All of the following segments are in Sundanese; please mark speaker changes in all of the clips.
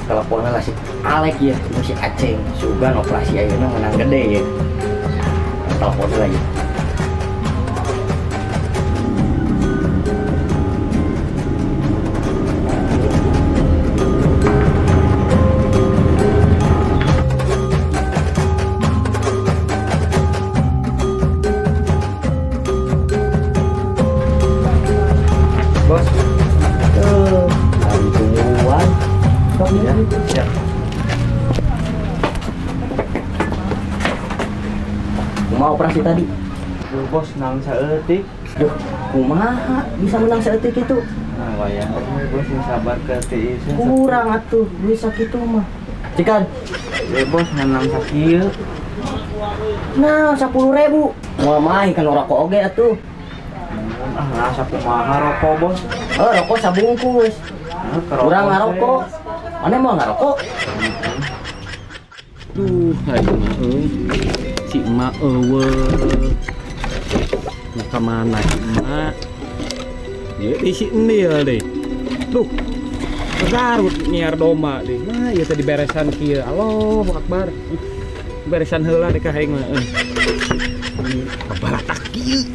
Speaker 1: Teleponnya lah si Alek ya, si Aceng. Sugan operasi ayeuna menang gede ya. Teleponnya lagi. Bos, tuh, lagi tungguan. Ya, ya. Kumaha operasi tadi?
Speaker 2: Duh, bos, menang saeutik.
Speaker 1: Duh, kumaha bisa menang saeutik itu?
Speaker 2: Nah, wayah bos yang sabar ke tiis.
Speaker 1: Kurang atuh, duit sakitu mah. Cikan.
Speaker 2: Ya, bos, menang sakieu.
Speaker 1: Nah, 10.000. Moal mah kan rokok oge atuh.
Speaker 2: Ah, rasa kumaha rokok, bos?
Speaker 1: Oh, rokok sabungkus. Kurang ngarokok. Mana mau ngarokok?
Speaker 3: Duh, ayo mah euy. Si emak eueuh. Nah, ka mana si emak? Ieu di si Endil deh. Duh. Garut nyiar domba deh. Nah, ieu teh diberesan kieu. Allahu Akbar. Beresan heula deh ka aing mah euy. Babaratak kieu.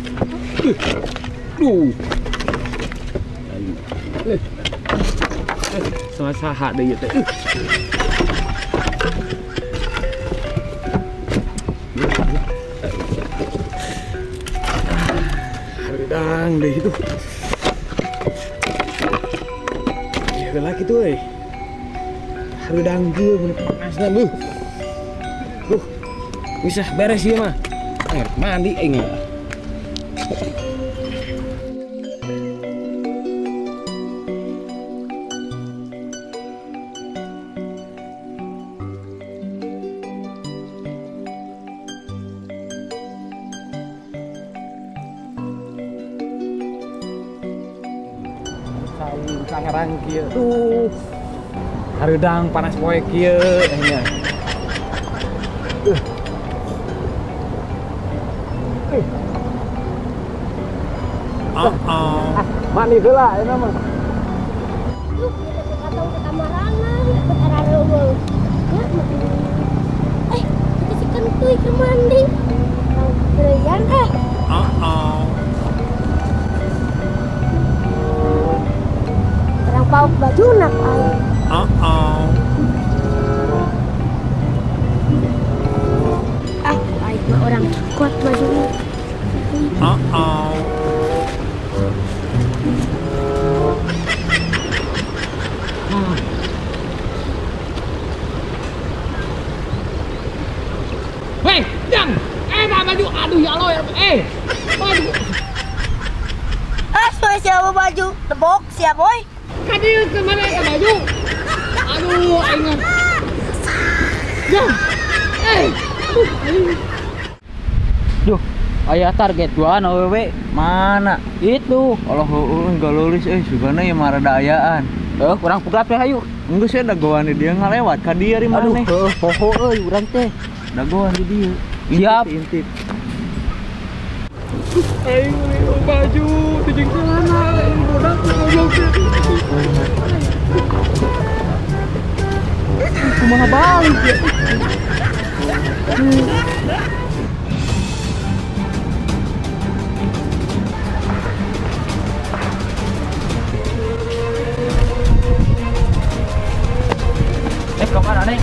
Speaker 3: Duh. Sama saha deui teh. Hareudang deui itu. Ieu heula kitu euy. Hareudang kieu mun panasna beuh. Duh. Bisa beres ieu mah. Mandi aing. Sangarang kieu. Duh. Hareudang panas poe kieu nya. Mandi heula eta mah.
Speaker 4: Duh, atau ke kamarangan, ke arareuweung. Ya, itu si kentuy ke mandi. Beuyan eh. Pauk baju nak aing. Ah, aing mah orang kuat bajunya.
Speaker 3: Weh, jang, baju, aduh ya Allah ya, baju.
Speaker 4: Ah, siapa baju? Tebok siapa, boy?
Speaker 3: Kadieu ke mana eta baju? Aduh, aing mah. Ya. Aduh,
Speaker 1: Duh, aya target gua awewe.
Speaker 2: Mana?
Speaker 1: Itu.
Speaker 2: Allah heueuh galulis euy sugana ieu mah rada ayaan.
Speaker 1: Heuh, kurang pugat we hayu.
Speaker 2: Enggeus we dagoan di dieu ngalewat ka dieu ri maneh.
Speaker 1: Aduh, heueuh poho euy urang teh.
Speaker 2: Dagoan di dieu.
Speaker 1: Siap.
Speaker 2: Intip.
Speaker 3: Aing meuli baju di jeung celana, aing budak goblok. Kumaha balik ya?
Speaker 1: Kemana nih?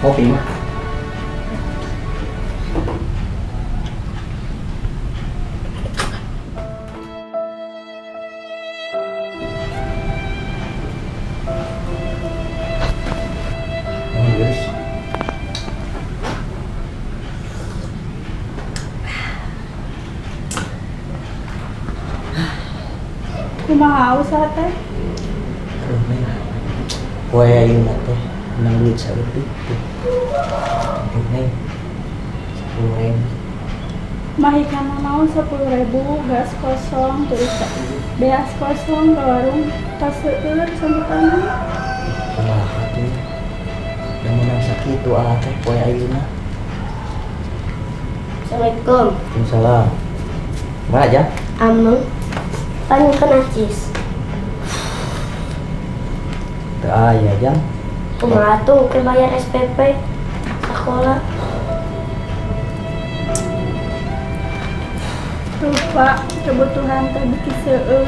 Speaker 1: Kopi mah.
Speaker 5: Kumaha usaha teh?
Speaker 1: Aduh neng. Poe ayeuna teh menang duit saeutik tuh. Neng. 10.000.
Speaker 5: Mahikana naon 10.000 gas kosong terus beas kosong ke warung tas seueur sampeutana.
Speaker 1: Kumaha tuh? Da menang sakitu ah teh poe ayeuna.
Speaker 4: Assalamualaikum.
Speaker 1: Waalaikumsalam. Mana aja?
Speaker 4: Ameng. Panyukeun acis.
Speaker 1: Teu aya jang.
Speaker 4: Kumaha tuh ke bayar SPP sekolah?
Speaker 5: Tuh Pak, kebutuhan teh beuki seueur.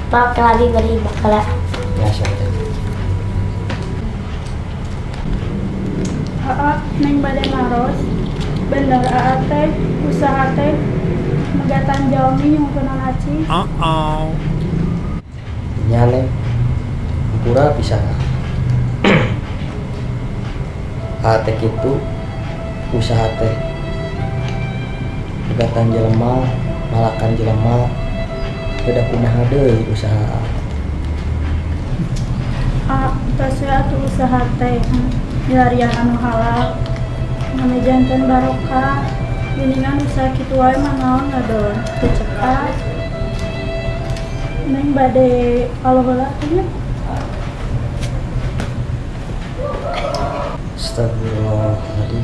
Speaker 4: Pak lagi beli bakala.
Speaker 1: Ya siap teh.
Speaker 5: Aa, neng bade naros. Bener aa teh usaha teh megatan jalmi nyungkeun acis.
Speaker 1: Nya neng. Hampura pisan. Aa teh kitu usaha teh megatan jelema, malakan jelema. Teu da kumaha deui usaha.
Speaker 5: Aa, tos we atuh usaha teh. Milarian anu halal. Mane janten barokah. Geningan usaha kitu wae mah naon ngadon teu cepat. Neng bade alo heula atuh nya.
Speaker 1: Astagfirullahaladzim.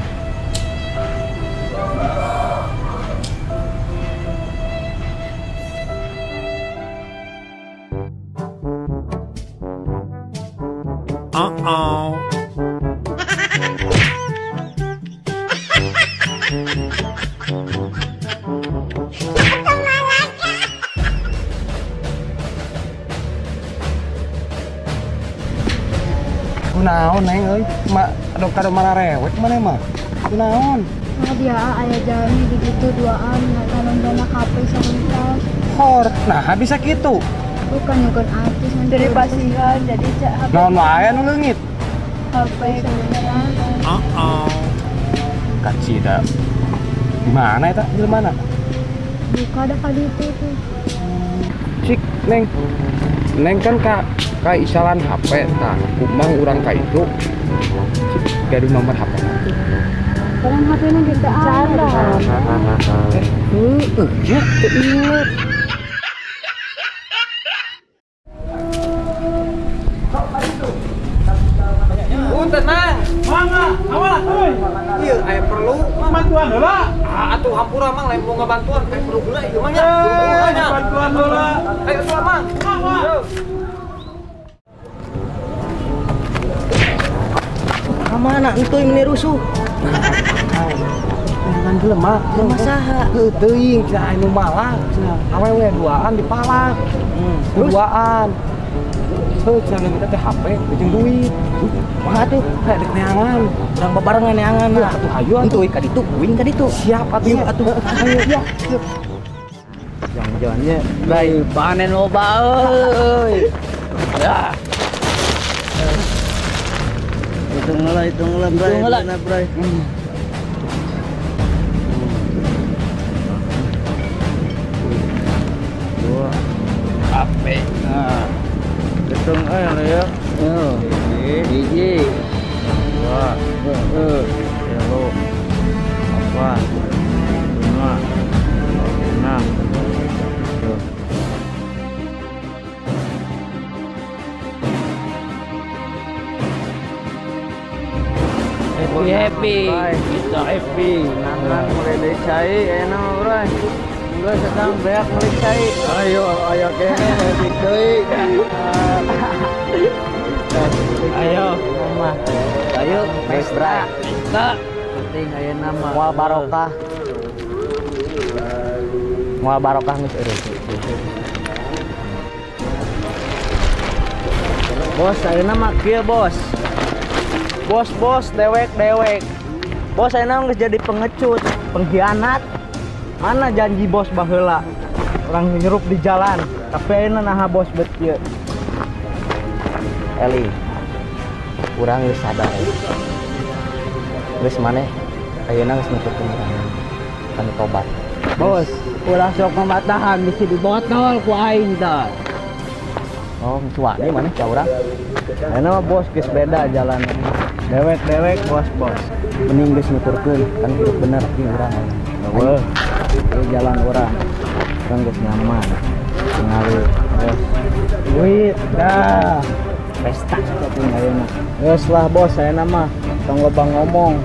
Speaker 6: Kunaon neng euy, mak dokter mana rewek mana mah? Kunaon?
Speaker 7: Nah dia aya jalmi di ditu duaan nonton HP sareng.
Speaker 6: Hor, nah bisa kitu.
Speaker 7: Bukan nyukeun artis
Speaker 5: dari pasihan jadi cak HP.
Speaker 6: Naon wae nu leungit?
Speaker 5: HP beneran.
Speaker 6: Kacida. Di mana eta jelema na?
Speaker 7: Buka da ka ditu tuh.
Speaker 6: Cik neng. Neng kan ka isalan HP tah kumang urang ka itu. Cik gaduh nomor HP na tuh.
Speaker 7: Barang HP na geus teu aya.
Speaker 6: Heueuh nya teu inget. Tenang,
Speaker 3: mangga, awas, euy.
Speaker 6: Ieu aya perlu
Speaker 3: bantuan heula.
Speaker 6: Ah, atuh hampura mang lain mau ngabantuan, aya perlu heula ieu mah nya.
Speaker 3: Bantuan heula.
Speaker 6: Ayo atuh mang.
Speaker 3: Mangga.
Speaker 1: Ka mana entuy meni rusuh?
Speaker 6: Jangan jelema,
Speaker 1: jelema saha?
Speaker 6: Heuh teuing cenah anu malak cenah. Awewe duaan dipalak. Duaan. Heuh cenah kita teh HP jeung duit.
Speaker 1: Mah atuh
Speaker 6: kayak dek neangan.
Speaker 1: Urang babarengan neangan
Speaker 6: lah atuh hayu
Speaker 1: atuh ka ditu, uing ka ditu.
Speaker 6: Siap atuh
Speaker 1: atuh.
Speaker 6: Ayo ya.
Speaker 2: Jangan-jangannya bray panen loba euy. Ya. Hitung heula bray. Hitung bray. Dua. HP. Nah. Hitung aya ya. Hiji, dua, tilu, opat, lima, enam, tujuh. Happy happy, kita happy. Nangan mulai dari cai, enak bro. Enggak sedang beak mulai cai. Ayo, ayo kene happy deui. Ayo, mama.
Speaker 1: Ayo, pesta.
Speaker 2: Pesta. Penting aya nama.
Speaker 1: Moal barokah. Moal barokah geus eureun.
Speaker 2: Bos, ayeuna mah kieu, Bos. Bos, bos, dewek-dewek. Bos ayeuna geus jadi pengecut, pengkhianat. Mana janji bos baheula? Orang nyerup di jalan, tapi ayeuna naha bos bet kieu.
Speaker 1: Eli, urang geus sadar. Geus maneh ayeuna geus nuturkeun urang. Kami tobat.
Speaker 2: Bos, ulah sok mamatahan bisi dibotol ku aing tah.
Speaker 1: Oh, suwane maneh ka urang.
Speaker 2: Ayeuna mah bos geus beda jalan. Dewek-dewek bos-bos.
Speaker 1: Mending geus nuturkeun kan hidup bener jeung urang.
Speaker 2: Eueuh. Ieu jalan urang. Urang geus nyaman. Tingali bos. Duit dah.
Speaker 1: Pesta sakitu ayeuna.
Speaker 2: Geus lah bos, ayeuna mah tong loba ngomong.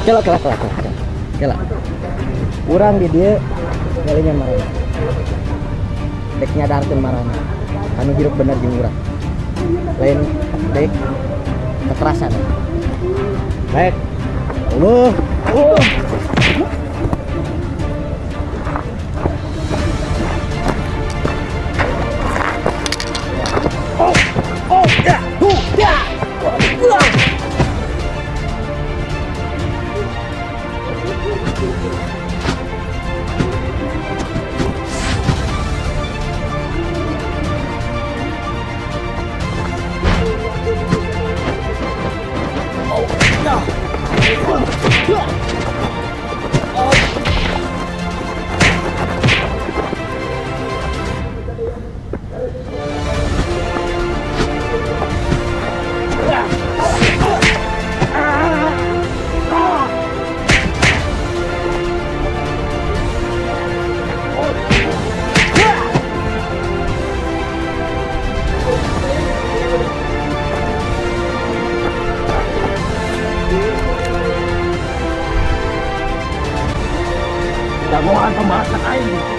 Speaker 1: Kela kela kela kela. Kela. Urang di dieu ngalinya marana. Dek nyadarkeun marana. Anu hirup bener jeung urang. Lain dek kekerasan.
Speaker 2: Baik. Allah. Oh. Oh. Oh. Ya. Hu. Ya. Wah.
Speaker 3: Jagoan pembahasan aing.